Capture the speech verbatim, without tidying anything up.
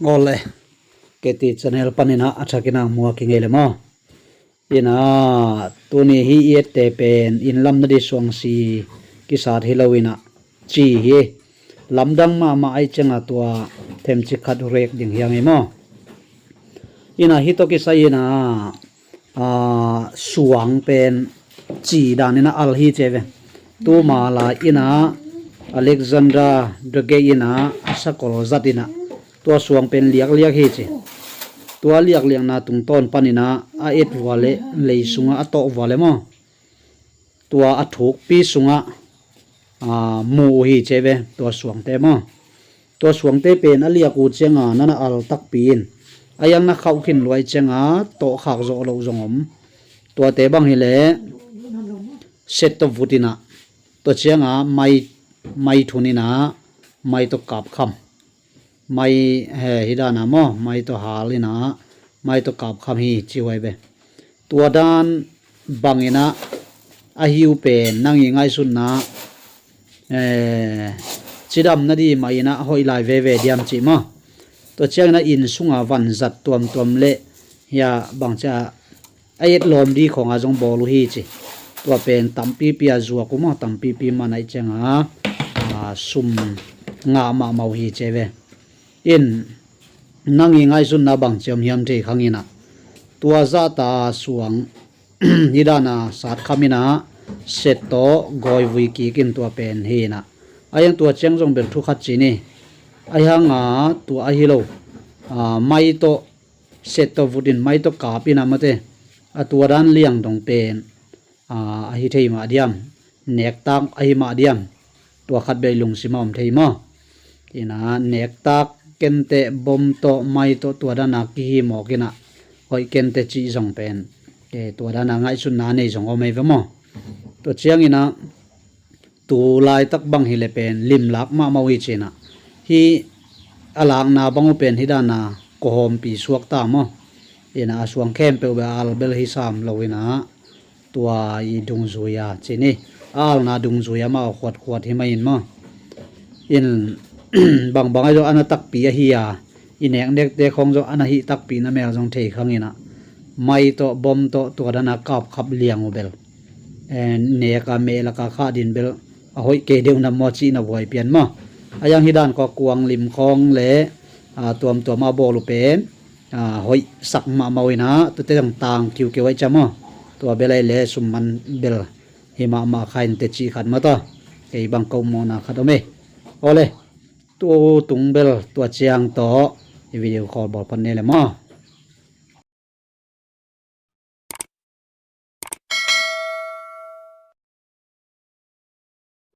Awle, K T channel panin ah a thakin ah muak i ngei le maw? Ina, tuni hi i ette pen inn lam na di suangsi kisat hi lo ina ci hi. Lamdang mahmah ai cianga tua themcik khat rek ding hiang hi maw? Ina, hi tawh kisai ina, aa, suang pen ci dan ina al hi ce ve. Tuma la ina Alexander the Great ina a sakol zat ina tua suang pen liakliak hi ci. Tua liakliakna tungtawn pan ina a et vua le lei sunga a tawh vua le maw? Tua a thukpi sungah, aa, mu uh hi ce ve, tua suangte maw? Tua suangte pen a liak uh cianga nana al takpi in a yang na khauh khin luai cianga tawhkhak zawh loh zong om. Tuate bang hileh set tawh vut ina, tua cianga mai, mai thun ina, mai tawh kapkham. Mai, he, hi dana maw, mai tawh hal ina, mai tawh kapkham hi ci huai ve. Tua dan bang ina a hi uh pen nang i ngaihsutna, eh, cidam na di mah ina hoih lai veve diam ci maw? Tua ciang ina inn sunga vanzat tuamtuam le hia bang cia a et lawm di khawnga zong bawl uh hi ci. Tua pen tampipi a zuak uh maw, tampipi man aih cianga, aa, sum ngah mahmah uh hi ci ve. In nang i ngaihsutna bang ciam hiam thei khang ina tua zahta suang hi dana satkham ina set tawh gawivui kikin tua pen hi ina. A hiang tua ciang zong bel thu khat ci ni. A hianga tua ahi lo, aa, mai tawh set tawh vut in mai tawh kap ina mate a tua dan liang dong pen, aa, ahi thei mah diam, nektak ahi mah diam, tua khat bel i lungsim a om thei maw? Ina nektak kente bom tawh mai tawh tua dana kihi mawk ina hoih kente cih zong pen, eh, tua dana ngaihsutna nei zong om ei ve maw? Tua ciang ina tu laitak bang hileh pen limlak mahmah uh hi ci ina. Hi a lakna bang uh pen hi dana kawhawmpi suak ta maw? Ina a suang khempeuh bel a al bel hi sam lo ina tua i dungzui a ci ni. A alna dungzui a mah a khuatkhuat hi mah in maw? In bangbang ahi zong ana takpi ahi a i neknekte khawng zong ana hih takpi na mel zong thei khang ina mai tawh bom tawh tua dana kapkhap liang uh bel, eh, neka mehlaka khah din bel a hoih kei deuh na maw cihna buai pian maw? A yang hi dan kua kuang lim khawng le, ah, tuamtuam a bawl uh pen, ah, hoih sak mahmah uh ina tute zong tang kiukiu aih cia maw? Tua bel aih le sum man bel hi mahmah kha in te cih khat maw ta. Kei bang ko mawhna khat om ei. Awle, tu tung bel tua ciang tawh i video call bawl pan ne le maw?